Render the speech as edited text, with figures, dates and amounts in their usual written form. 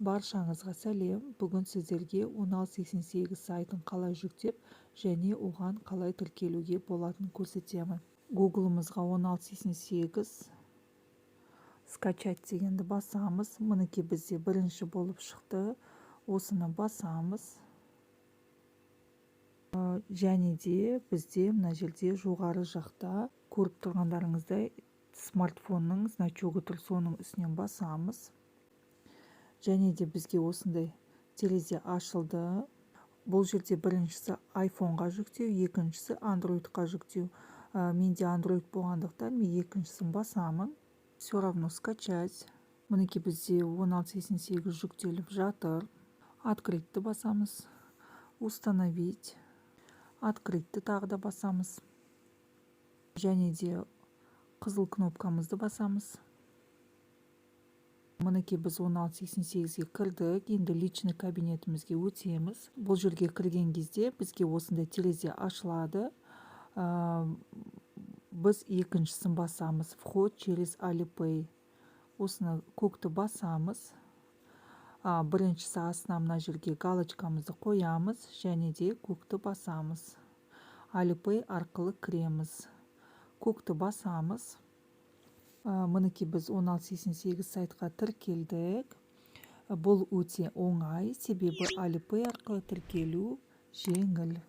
Баршаңызға сәлем! Бүгін сіздерге 1688 сайтын қалай жүктеп және оған қалай тіркелуге болатынын көрсетемін. Гуглымызға 1688 скачать дегенді басамыз. Мінекей, бізде бірінші болып шықты. Осыны басамыз. Және де бізде мына жерде, жоғары жақта көріп тұрғандарыңыздай, смартфонның значогы тұр. Соның үстінен басамыз. Және де бізге осындай терезе ашылды. Бұл жерде біріншісі айфонға жүктеу, екіншісі андроидқа жүктеу. Менде андроид болғандықтан, мен екіншісін басамын. Все равно скачать. Мінекей, бізде 1688 жүктеліп жатыр. Открытьті басамыз, установить, открытьті тағы да басамыз және де қызыл кнопкамызды басамыз. Мінекей, біз 1688-ге кірдік. Енді личный кабинетімізге өтеміз. Бұл жерге кірген кезде бізге осындай терезе ашылады. Біз екіншісін басамыз, вход через Alipay. Осыны, көкті басамыз. Біріншісі астына мына жерге галочкамызды қоямыз және де көкті басамыз. Alipay арқылы кіреміз, көкті басамыз. Мінекей, біз 1688 сайтқа тіркелдік. Бұл өте оңай, себебі Alipay арқылы тіркелу жеңіл.